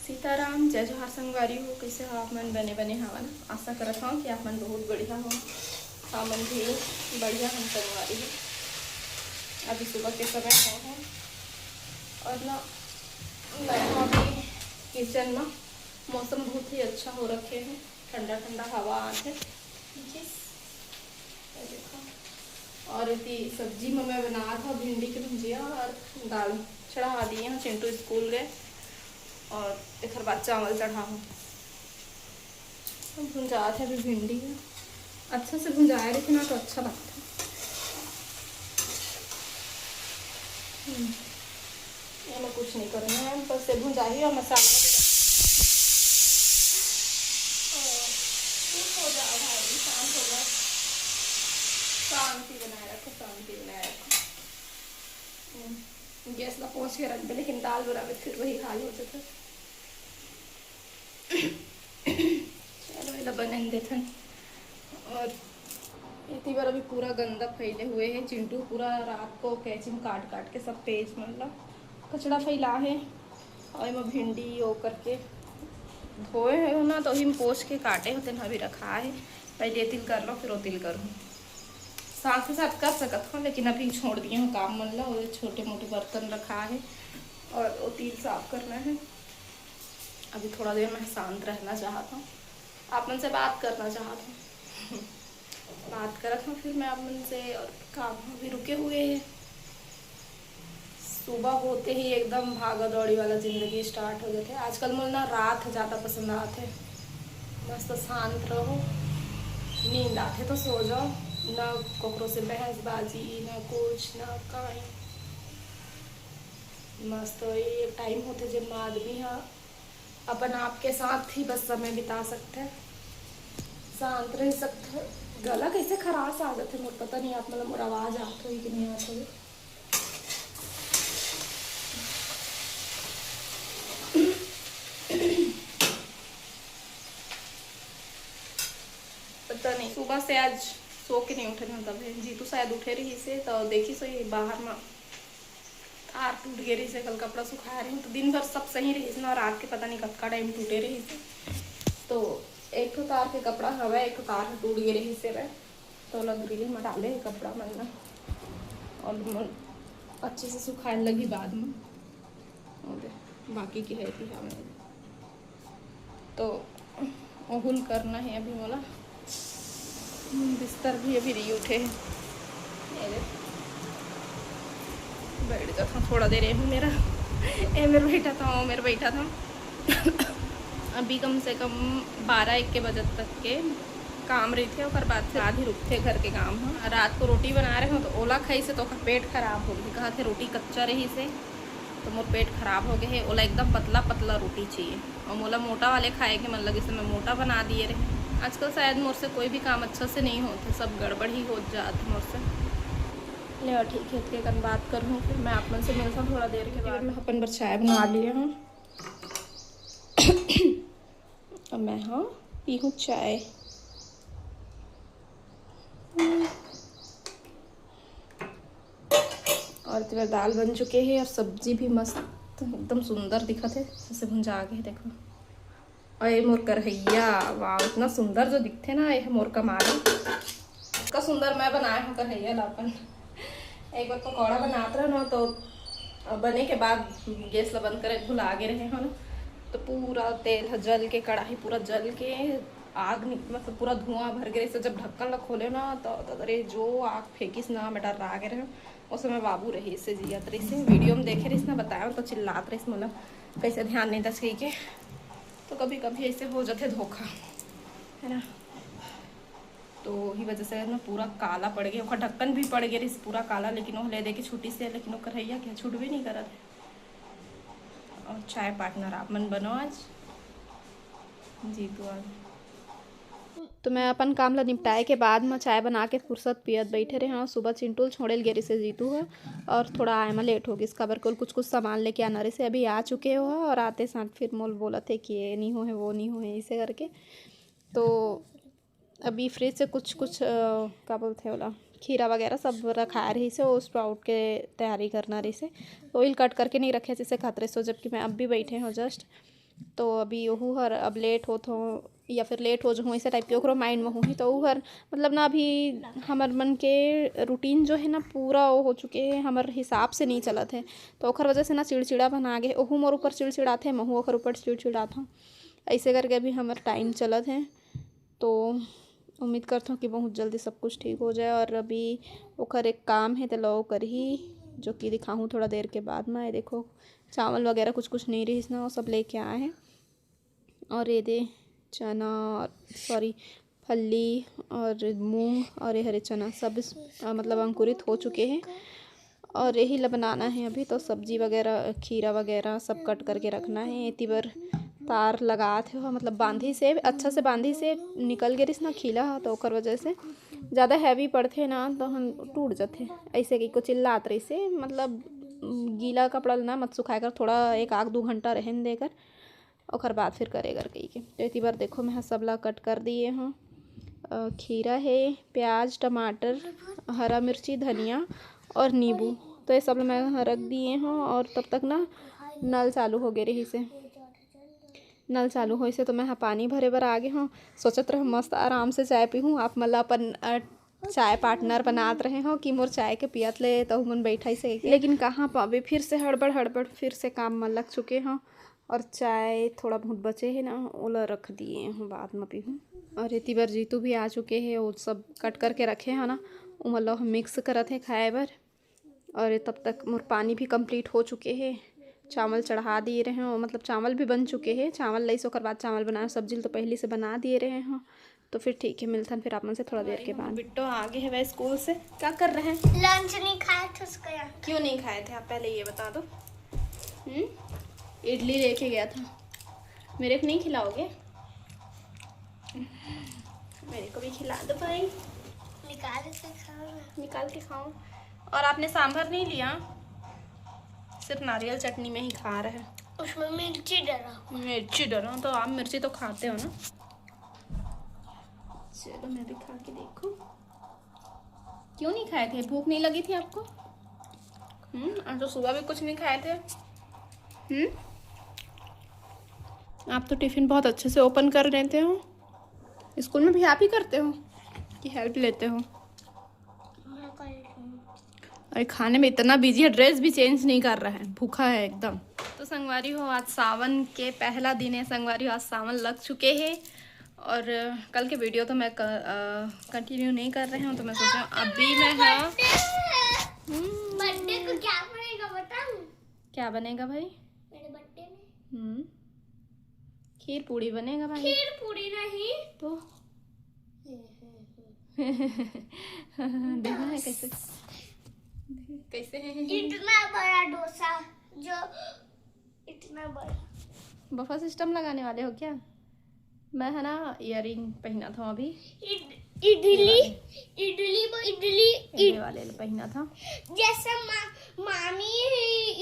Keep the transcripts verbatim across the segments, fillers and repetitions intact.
सीताराम, जय जोहार संगवारी हो। कइसे हो आप मन? बने बने हवा ना? आशा करत हव कि आप मन बहुत बढ़िया हो। हमन भी बढ़िया हम संगवारी हो। अभी सुबह के समय हो हे और ना मैं अभी किचन में, मौसम बहुत ही अच्छा हो रखे हे, ठंडा ठंडा हवा आत हे। ये देखो। और एती सब्जी में मैं बनात हव भिंडी के भुजिया और दाल चढ़ा दिए हव, चिंटू स्कूल गए और एकर बाद चावल चढ़ा हव। भुंजात हे अभी भिंडी ह, अच्छा से भुंजाए रहिथे ना तो अच्छा लगथे। हम्म। एमा कुछ नहीं करना है, बस ये भुंजाही और मसाला वगैरह। ओ, चुप हो जा भाई, शांत हो जा। शांति बनाए रखो, शांति बनाए रखो। हम्म, गैस ला पहुँच के रख दे, लेकिन दाल बराबर फिर वही हाल हो जाता है। चलो, एला बनन देथन। और एती बर अभी पूरा गंदा फैले हुए हे। चिंटू पूरा रात को कैंची में काट काट के सब पेज मन ला कचड़ा फैला हे। और एमा भिंडी ओ करके धोए हे ना, तो ओही में पोंछ के काटे होते ना, अभी रखा हे। पहले एतिल कर लो, फिर ओतिल करूँ। साथ ही साथ कर सकत हूँ, लेकिन अभी छोड़ दिए हूँ काम मन ला। वो छोटे मोटे बर्तन रखा हे और ओतिल साफ करना हे। अभी थोड़ा देर मैं शांत रहना चाहत हूँ, आप मन से बात करना चाहत हूँ। बात करत हूँ फिर मैं आप मन से, और काम अभी रुके हुए हे। सुबह होते ही एकदम भागा दौड़ी वाला जिंदगी स्टार्ट हो जाथे। आजकल मोला ना रात ज्यादा पसंद आथे, मस्त शांत रहो, नींद आथे तो सो जाओ, ना ककरो से बहसबाजी, ना कुछ, ना काई। मस्त ये टाइम होथे जेमा आदमी ह अपन आप के साथ ही बस समय बिता सकथे, शांत रह सकथे। गला कैसे खराश आ जाथे मोर, पता नहीं आप मन ला मोर आवाज आत होही कि नहीं आत होही। पता नहीं, सुबह से आज सो के नहीं उठे ना, तब जीतू शायद उठे रहिसे तो देखिस होही बाहर में तार टूट गे रहिसे, कल कपड़ा सुखाए रहिस तो दिन भर सब सही रहिस ना, रात के पता नहीं कतका टाइम टूटे रहिसे। तो एक ठो तार के कपड़ा हवय, एक ठो तार ह टूट गे रहिसे रे, तो ओला ग्रिल में डाले हे कपड़ा मन ला, और मन अच्छे से सुखाए लगही बाद में। और बाकी के है कि हवय। तो ओहुल करना हे अभी मोला। हम्म, बिस्तर भी अभी नहीं उठे हे। ये दे। बैठ जाता हूँ थोड़ा देर, ये मेरा, ये मेरा बैठा था, वो मेरा बैठा था। अभी कम से कम बारह एक के बजे तक के काम रहिथे, ओकर बाद से आधी रुकथे घर के काम ह। रात को रोटी बना रहे हो तो ओला खाइसे तो ओकर पेट खराब हो गई, कहा थे रोटी कच्चा रहिसे। तो मोर पेट खराब हो गए हे, ओला एकदम पतला पतला रोटी चाहिए। और मोला मोटा वाले खाए के मन लगे से मैं मोटा बना दिए रहे। आजकल शायद मोर से कोई भी काम अच्छा से नहीं होते, सब गड़बड़ ही हो जात मोर से। ले ठीक है, इतने कन बात करूँ, फिर मैं आप मन से मिलता हूँ थोड़ा देर के बाद। मैं अपन बर चाय बना लिए हूँ। अब मैं हाँ पीहूँ चाय। और इधर दाल बन चुके हे और सब्जी भी मस्त एकदम सुंदर दिखत हे, जैसे भुंजा के हे, देखो। और ये मोर करहैया, वाह, इतना सुंदर जो दिखथे ना, ये मोर कमाल हे। इतना सुंदर मैं बनाए हूँ करहैया ला अपन। एक बार पकौड़ा बनात रहे ना, तो बने के बाद गैस ला बंद करे भुला गे रहे हो ना, तो पूरा तेल ह जल के, कढ़ाई पूरा जल के आग नि-, मतलब पूरा धुआं भर गे रहिस। जब ढक्कन ला खोले ना, तो, तो अरे जो आग फेंकिस ना, मैं डर्रा गे रहे। उस समय बाबू रहिस हे, जियत रहिस हे, वीडियो में देखे रहिस ना, बताए तो चिल्लात रहिस, मतलब कैसे ध्यान नहीं दस कही के। तो कभी कभी ऐसे हो जाते धोखा, है ना। तो वही वजह से ना पूरा काला पड़ गया, ओकर ढक्कन भी पड़ गया रहिस पूरा काला, लेकिन वो ले दे के छुट्टी से, लेकिन वो करहैया क्या छूट भी नहीं करत है। और चाय पार्टनर आप मन बनो आज, जीतू आज। तो मैं अपन काम ला निपटाए के बाद म चाय बना के फुरसत पियत बइठे रेहे हंव। सुबह चिंटू ल छोड़े ल गे रिहिसे जीतू ह, और थोड़ा आए म लेट हो गिस, काबर के ओला कुछ कुछ सामान लेके आना रिहिसे। अभी आ चुके हो ह, और आते साथ फिर मोल बोलत हे कि ये नी होहे, वो नी होहे, ऐसे करके। तो अभी फ्रिज से कुछ कुछ, अ, का बोलथे ओला, खीरा वगैरह सब रखाए रहिसे, वो स्प्राउट के तैयारी करना रिहिसे, तो oil cut करके नहीं रखे, जैसे खात रहिसे, जबकि मैं अब भी बैठे हूँ just। तो अभी ओहू हर अब लेट होत हो या फिर लेट हो जहूँ, ऐसा टाइप के ओकरो माइंड में होही। तो ओहू हर मतलब ना, अभी हमर मन के रूटीन जो है ना, पूरा वो हो चुके है, हमर हिसाब से नहीं चलत है। तो ओखर वजह से ना चिड़चिड़ा बना गे, ओहू मोर ऊपर चिड़चिड़ाथे, महू ओखर ऊपर चिड़चिड़ाथों। ऐसे करके अभी हमर टाइम चलत है। तो उम्मीद करता हूँ कि बहुत जल्दी सब कुछ ठीक हो जाए। और अभी ओखर एक काम है, तो लो करही, जो कि दिखाहूँ थोड़ा देर के बाद में। ये देखो, चावल वगैरह कुछ कुछ नहीं रहिस ना, वो सब लेके आए हैं। और ये दे चना, सॉरी, फल्ली और मूंग और ये हरे चना सब इस, अ, मतलब अंकुरित हो चुके हैं। और यही ला बनाना है अभी। तो सब्जी वगैरह, खीरा वगैरह सब कट करके रखना है। एती बर तार लगात हे, मतलब बांधी से, अच्छा से बांधी से निकल गे रिस ना खीला ह, तो ओकर वजह से ज़्यादा हैवी पड़थे ना, तो हम टूट जथे। ऐसे कि को चिल्लात रहिसे, मतलब गीला कपड़ा ला ना मत सुखाए कर, थोड़ा एक आध दो घंटा रहन देकर, ओकर बाद फिर करे कर कही के। तो एती बर देखो, मैं ह सब ला कट कर दिए हूँ। अ, खीरा है, प्याज, टमाटर, हरा मिर्ची, धनिया और नींबू। तो ये सब ला मैं ह रख दिए हूँ और तब तक ना नल चालू हो गए रहिसे। नल चालू होइसे तो मैं ह पानी भरे बर आ गे हूँ। सोचत रह मस्त आराम से चाय पीहूँ, आप मन ला अपन, अ, चाय पार्टनर बनात रहे हो कि मोर चाय के पियत ले तहू मन बैठा ही सही के। लेकिन कहाँ पाबे, फिर से हड़बड़ हड़बड़ फिर से काम में लग चुके हो। और चाय थोड़ा बहुत बचे है ना, ओला रख दिए हूँ, बाद में पीहूँ। और एती बर जीतू भी आ चुके हैं, वो सब कट करके रखे हैं ना, ओमन ला मिक्स करत है खाए बर। और तब तक मोर पानी भी कंप्लीट हो चुके हैं, चावल चढ़ा दिए रहे हो, मतलब चावल भी बन चुके हैं। चावल लइस ओकर बाद चावल बनाए, सब्जी तो पहले से बना दिए रहे हो। तो फिर ठीक है, मिलथन फिर आप मन से थोड़ा देर के बाद। बिट्टो आ गए हैं वह स्कूल से। क्या कर रहे हैं? लंच नहीं खाए थे उसका यहाँ। क्यों नहीं खाए थे आप, पहले ये बता दो। हम्म, इडली लेके गया था। मेरे को नहीं खिलाओगे? मेरे को भी खिला दो भाई। निकाल के खाओ ना। निकाल के खाओ। और आपने सांभर नहीं लिया, सिर्फ नारियल चटनी में ही खा रहे हैं। उसमें मिर्ची डला। मिर्ची डला, तो आप मिर्ची तो खाते हो ना। चलो, मैं भी खा के देखूं। क्यों नहीं खाए थे? भूख नहीं लगी थी आपको? हम्म, आज तो सुबह भी कुछ नहीं खाए थे। हम्म, आप तो टिफिन बहुत अच्छे से ओपन कर लेते हो। स्कूल में भी आप ही करते हो कि हेल्प लेते हो? अरे, खाने में इतना बिजी है, ड्रेस भी चेंज नहीं कर रहा है, भूखा है एकदम। तो संगवारी हो, आज सावन के पहला दिन है संगवारी हो, आज सावन लग चुके हैं। और कल के वीडियो तो मैं कंटिन्यू नहीं कर रहे हूँ, तो मैं सोचा अभी मैं, हाँ। बर्थडे को क्या बनेगा बताऊं? क्या बनेगा भाई? मेरे बर्थडे में। हम्म, खीर पूड़ी बनेगा भाई। खीर पूड़ी नहीं तो देखना है कैसे, कैसे है। इतना बड़ा डोसा, जो इतना बड़ा। बफर सिस्टम लगाने वाले हो क्या? मैं है ना, इयररिंग पहना था अभी। इड-, इडली, इडली, इडली, इडली वाले पहना था। जैसे मा-, मामी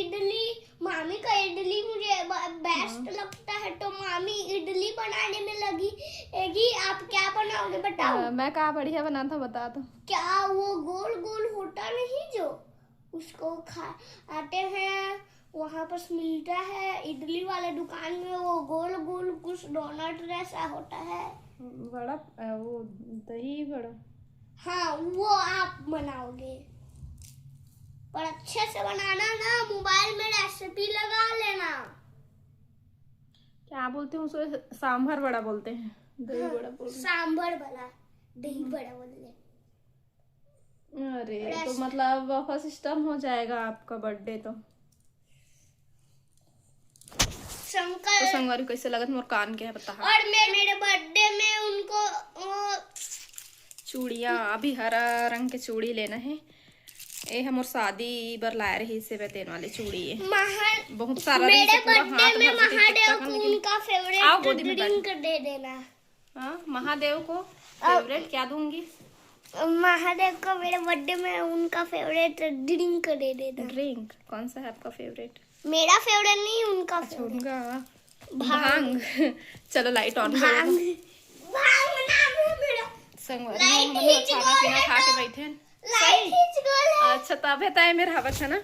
इडली, मामी का इडली मुझे बेस्ट लगता है, तो मामी इडली बनाने में लगी। एगी, आप क्या बनाओगे बताओ? मैं क्या बढ़िया बनाता हूँ, बता दो। क्या वो गोल गोल होता नहीं जो, उसको खाते हैं, वहाँ पर मिलता है इडली वाले दुकान में, वो गोल गोल कुछ डोनट जैसा होता है। बड़ा, वो दही बड़ा। हाँ, वो आप बनाओगे, पर अच्छे से बनाना ना, मोबाइल में रेसिपी लगा लेना। क्या बोलते हैं उसको? सांभर बड़ा बोलते हैं, दही बड़ा बोलते हैं। सांभर बड़ा, दही बड़ा बोलते हैं। अरे, तो मतलब बफर सिस्टम हो जाएगा आपका बर्थडे तो। शंकर। तो संगवारी, कैसे लगत मोर कान के है, बता। और मैं, मेरे बर्थडे में उनको वो चूड़ियाँ, अभी हरा रंग के चूड़ी लेना है। ए, हमर शादी बर लाए रही से तेन वाले चूड़ी है। बहुत सारा मेरे बर्थडे में महादेव को उनका फेवरेट ड्रिंक दे देना। हाँ, महादेव को फेवरेट क्या दूंगी? महादेव को मेरे बर्थडे में उनका फेवरेट ड्रिंक दे देना। ड्रिंक कौन सा है आपका फेवरेट? मेरा फेवरेट नहीं, उनका फेवरेट। उनका भांग। चलो, लाइट ऑन करो। भांग, भांग नाम है मेरा। संगवारी, हम लोग खाना पीना खा के बैठे हैं। लाइट खींच गल है। अच्छा, तब है ताए मेरा हवा था ना।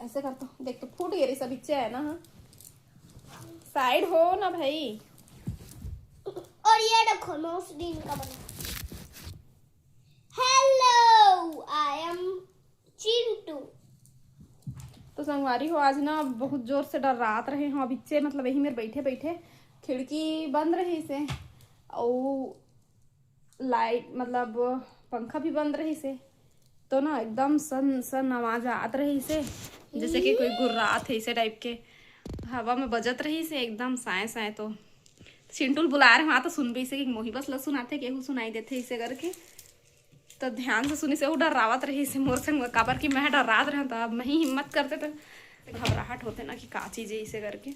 ऐसे कर तो देख, तो फूट गई रही सब इच्छा है ना। हाँ, साइड हो ना भाई। और ये देखो, मैं उस दिन का बना। Hello, I am Chintu. तो संगवारी हो, आज ना बहुत जोर से डर्रात रहे हो अभी से, मतलब यही मेर बैठे बैठे खिड़की बंद रहिसे, अउ लाइट मतलब पंखा भी बंद रहिसे, तो ना एकदम सन सन आवाज आत रहिसे, जैसे कि कोई गुर्रात हे, इसे टाइप के हवा में बजत रहिसे एकदम साए साए। तो चिंटू ल बुलाए रहे, वहाँ तो सुनबे इसे कि मोही बस ल सुनाथे, केहू सुनाई देथे इसे करके। तो ध्यान से सुनिसे, वो डर्रावत रहिसे मोर संग, काबर कि मैं डर्रात रहे, तो अब मैं ही हिम्मत करते तो घबराहट होते ना कि का चीज है इसे करके।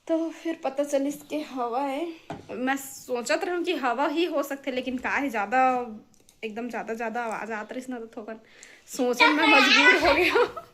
तो फिर पता चलिस के हवा है। मैं सोचत रहूं कि हवा ही हो सकते, लेकिन का है, ज्यादा एकदम ज्यादा ज्यादा आवाज आत रहिस ना, तो थोकन सोचन में मजबूर हो गया।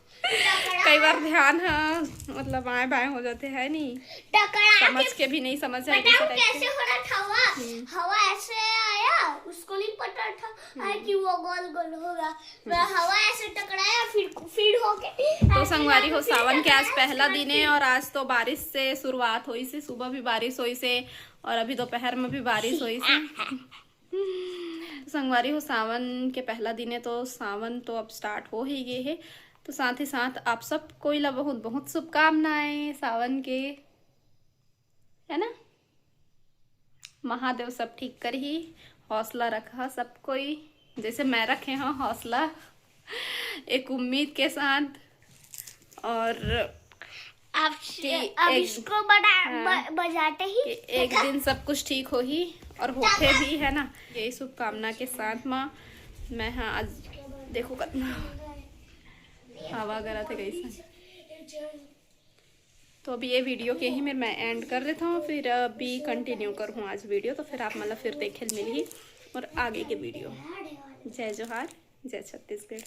कई बार ध्यान ह मतलब आए बाएं हो जाते है नी, टकरा समझ के भी नहीं समझ आए बताओ किसी टाइप कैसे हो रहा था हवा। हवा ऐसे आया, उसको नहीं पता था कि वो गोल गोल होगा। वह हवा ऐसे टकराया, फिर फिर होके तो संगवारी हो, सावन के आज पहला दिन है और आज तो बारिश से शुरुआत होइसे, सुबह भी बारिश होइसे और अभी दोपहर में भी बारिश होइसे। संगवारी हो, सावन के पहला दिन है तो सावन तो अब स्टार्ट हो ही गए है। तो साथ ही साथ आप सब कोई ला बहुत बहुत शुभकामनाएं सावन के, है ना। महादेव सब ठीक करही, हौसला रखा सब कोई, जैसे मैं रखे हूँ हौसला एक उम्मीद के साथ। और अब कि अब एक- इसको बड़ा हाँ। ब, बजाते ही कि एक दिन सब कुछ ठीक होही और होथे भी, है ना। यही शुभकामना के साथ माँ मैं, हाँ, आज देखो कितना हवा गरत है कैसे। तो अभी ये वीडियो के ही मैं एंड कर देता हूँ, फिर अभी कंटिन्यू करूँ आज वीडियो, तो फिर आप मतलब फिर देखे मिलही और आगे के वीडियो। जय जोहार, जय छत्तीसगढ़।